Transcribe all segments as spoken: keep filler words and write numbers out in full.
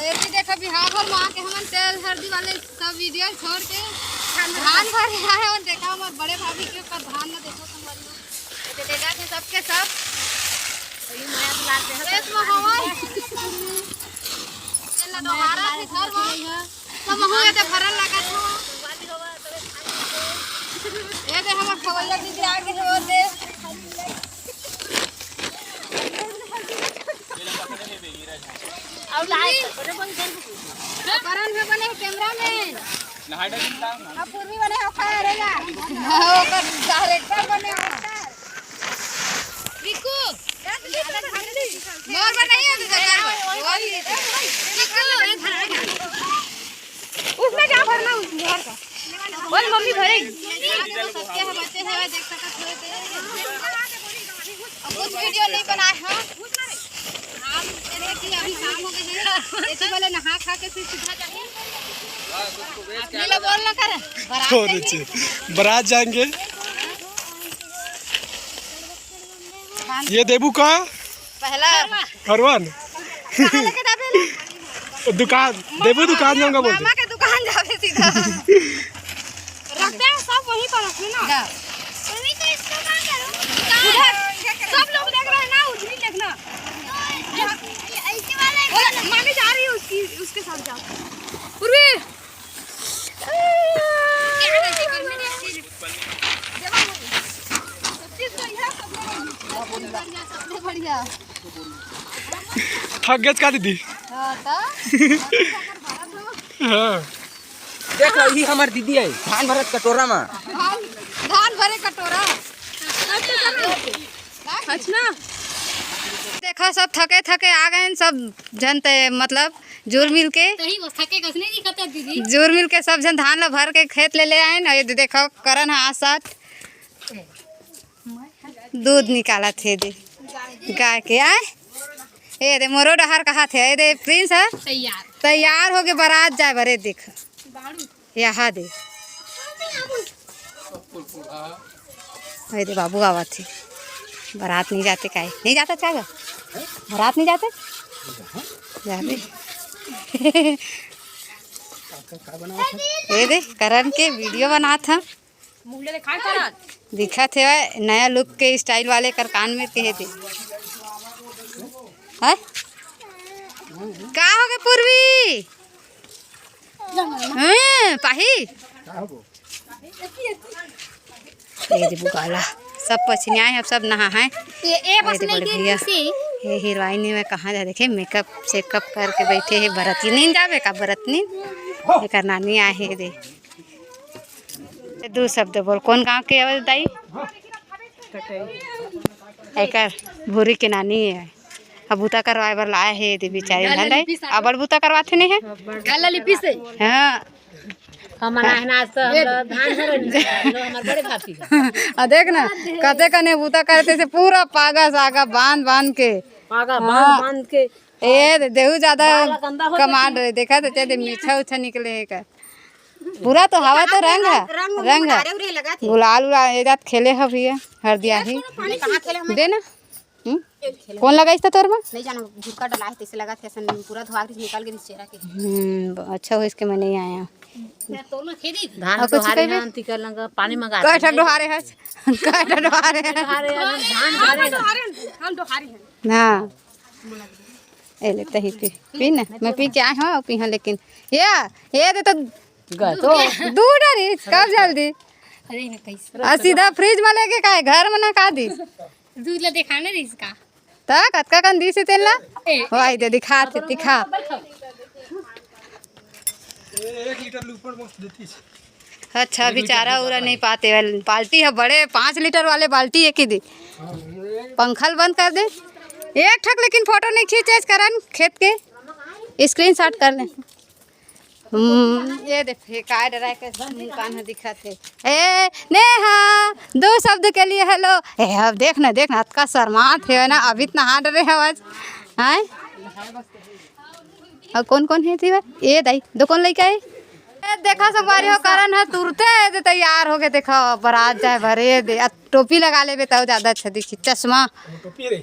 देखी देखा, बिहाव भर माँ के हमन तेल हरदी वाले सब वीडियो छोड़ के धान भर आए हन। देखा हमर बड़े भाभी के ओकर धान ला देखो संगवारी हो। ये दे देगा के सबके सब। ये माया दुलार दे खेत में हवा। ये ला दोबारा से घर में। सब महू ये दे भरन लगा था। ये दे हमर खवैया दीदी आगे हो दे। करण भी बने हो कैमरा मैन। अब पूर्वी बने हो खा रहेगा। हाँ, ओकर डायरेक्टर बने हो। रिकू, मोर बनाइए तो दरकार बा। रिकू, ये खा, खा। उसमें क्या भरना, उस घर का? बोल, मम्मी भरेगी। सबके हम बच्चे हैं, देख सकत हो। अब कुछ वीडियो नहीं बनाए हैं। हम जैसे कि अभी शाम हो गई है, इसी वाले नहा खा के फिर सीधा जाएंगे। अपने लोग बोल ना कर, बारात छोड़ जाएंगे। दीजिए, बारात जाएंगे। ये देबू का? पहला। करवन। कहाँ लेके जाबे? दुकान, देबू दुकान जाऊंगा बोल दे। मामा के दुकान जाबे सीधा। रखते हैं सब वहीं पर रखना। जा। मम्मी तो इसको क्या करूँ? उधर, सब लोग देख रहे हैं ना, उधर ही देखना। ऐसे वाले बोला, मामी जा रही है उसकी, उसके साथ जाओ। पूर्वी। थक गए का दीदी? हाँ, तो? हाँ। देख लो, यही हमार दीदी है, धान भरत कटोरा में। धान, धान भरे कटोरा। अच्छा ना। देखो, सब थके थके आ गए हैं, सब जन ते, मतलब, जुर मिल के। तही बस थके कस नहीं दिखत है दीदी। जुर मिल के सब जन धान ला भर के खेत ले ले आए हैं। ये दे-, देखो, करण है आज साथ दूध निकालत हे दे, गाय के। आए, ए दे, मोरो डहार कहा थे, ए दे, प्रिंस है तैयार। तैयार हो के बारात जाए बरे, देख। बाड़ू। यहाँ दे। अरे बाबू आवत हे। बारात नहीं जाते काहे? नहीं जाता क्या गा? बारात नहीं जाते? जाते। ये दे, करण के वीडियो बनात ह। दिखत हे नया लुक के स्टाइल वाले कर कान में के हे दे। हैं? का हो गे पूर्वी? हम्म, पाही। ये दे बुकाला, सब पछिनिया है, अब सब नहा है। ये, ये बस ये दे नहीं बड़े गिर भैया। से। ये हीरोइन में कहाँ जा देखे, मेकअप सेकअप करके बैठे है। बरतनी जाबे का बरतनी? एकर नानी आए है दे। दू शब्द बोल, कौन गांव के आवे दाई? एकर भूरी के नानी है। अब बूता करवाए बर लाए हे दे बिचारी, है नहीं? अबड़ बूता करवाथे नहीं है। गला लिपि से। हाँ। हम अनाज तो हम लोग धान भरे नहीं, हम लोग हमारे बड़े भाभी हैं। आ देख ना, कते कने बूता करते से पूरा पागा सागा बांध बांध के। पागा हाँ। बांध बांध के। ए दे, देहू ज्यादा बाला गंदा हो कमाल जाती। रहे, देखा तो चाहे मीठा उछा निकले है का। पूरा तो हवा तो रंग है, रंग रंग है। उतारे उरे लगा थे। गुलाल उलाल ए जात खेले ह भैया, हरदिया ही। पानी कहाँ खेले हम? दे ना। हम्म? कौन लगाइस था तोर में? नहीं जाना, झुरका डला है, तैसे लगा थे, ऐसा पूरा धोआ के निकल गई चेहरा के। हम्म, अच्छा हो इसके मैं नहीं आया। धान और कुछ डोहारे कहिबे? हैं, तिकर लंग पानी मंगा कै ठक डोहारे है? कै ठक डोहारे है? डोहारे हैं, धान डोहारे हैं। हम डोहारी हैं। हाँ। ए ले तही पी, पी ना, मैं पी के आए हूँ, पी हूँ, लेकिन ये, ये दे तो गा तो। दू डरी, कब जल्दी? अरे ना कैसे? आ सीधा फ्रिज में लेके का है, घर में ना का दी? दूध ला दिखाने दे इसका। त कतका कन दीस हे तेन ला? ए। वाई दे, दिखा थे, दिखा। एक लीटर ले ऊपर मस्त देती। अच्छा, अभी चारा उरा नहीं पाते, बाल्टी है बड़े, पाँच लीटर वाले बाल्टी है कि दी। पंखल बंद कर दे। एक ठक लेकिन फोटो नहीं खींचे करण खेत के, स्क्रीनशॉट कर ले। हम्म, ये दे फेंकाए डराए के मुंह कान ह दिखत हे। ए, नेहा, दो शब्द के लिए हेलो। ए, अब देख ना, देख ना, अतका शर्मात हे ना, अभी इतना हाथ डरे हवस। हैं? और कौन कौन है थी? ए दाई, दो कौन लइका है? ए, देखा संगवारी हो, करण ह तुरते दे तैयार हो गए। देखा, बारात जाए भरे दे, आ टोपी लगा लेबे तब ज्यादा अच्छा दिखी। चश्मा। टोपी रे।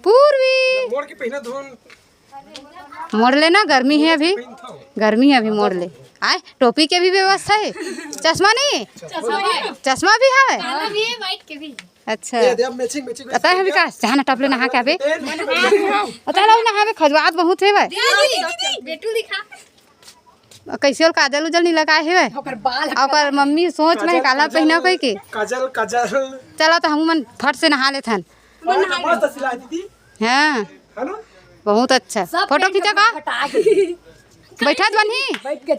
पूर्वी। मोड़ के पहना धुन। मोड़ ले ना, गर्मी हे अभी, गर्मी हे अभी, मोड़ ले। आय, टोपी के भी व्यवस्था हे, चश्मा नहीं हे? चश्मा भी हवे। अच्छा, ये दे, अब matching, matching, पता हे विकास, जहाँ ना टप ले नहा के आबे। पता हे नहावे खजुआत बहुत हे भाई। बेटू दिखा। कइसे ओला काजल उजल नहीं लगाए हे भाई। ओकर बाल। अउ ओकर मम्मी सोच में हे काला पहिना कोई के। काजल, काजल। चलो तो हमू मन फट से नहा लेथन। मस्त सिला दीदी। हाँ, है ना? बहुत अच्छा। सब फोटो खींचा का? बैठत बनही? बैठ के।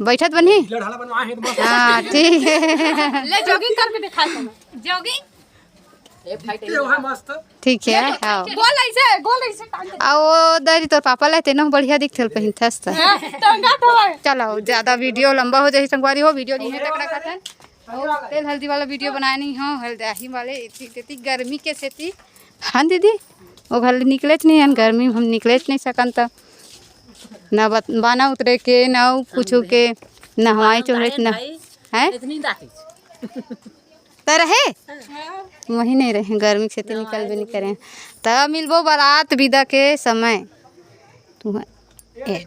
बैठत बनही? लड़ाला बनवा है तो मस्त। हाँ, ठीक है। ले jogging करके दिखा दो। Jogging? ये वहाँ मस्त। ठीक है, हाँ। गोल ऐसे, गोल ऐसे टांग दे। आ, वो दरी तोर पापा ला, तेनो बढ़िया दिखथे, पहिनथस त। हाँ, टंगा तो है। चलो, ज्यादा video लंबा हो जाही, संगवारी हो, video नहीं है तकड़ा खातन। अउ तेल हल्दी वाला video बनाए नहीं हो, हल्दी वाले इतनी, इतनी गर्मी के सेती। हाँ दीदी, वो घर ले निकलेच नहीं हन, गर्मी में हम निकलेच नहीं सकन त। ना बत-, बाना उतरे के, ना कुछ के, नहवाए चोहरे के, ना। हैं? इतनी दाती। त रहे? वही नहीं रहे, गर्मी के सेती निकलबे नहीं करे। त मिलबो बारात बिदा के समय। तू ए।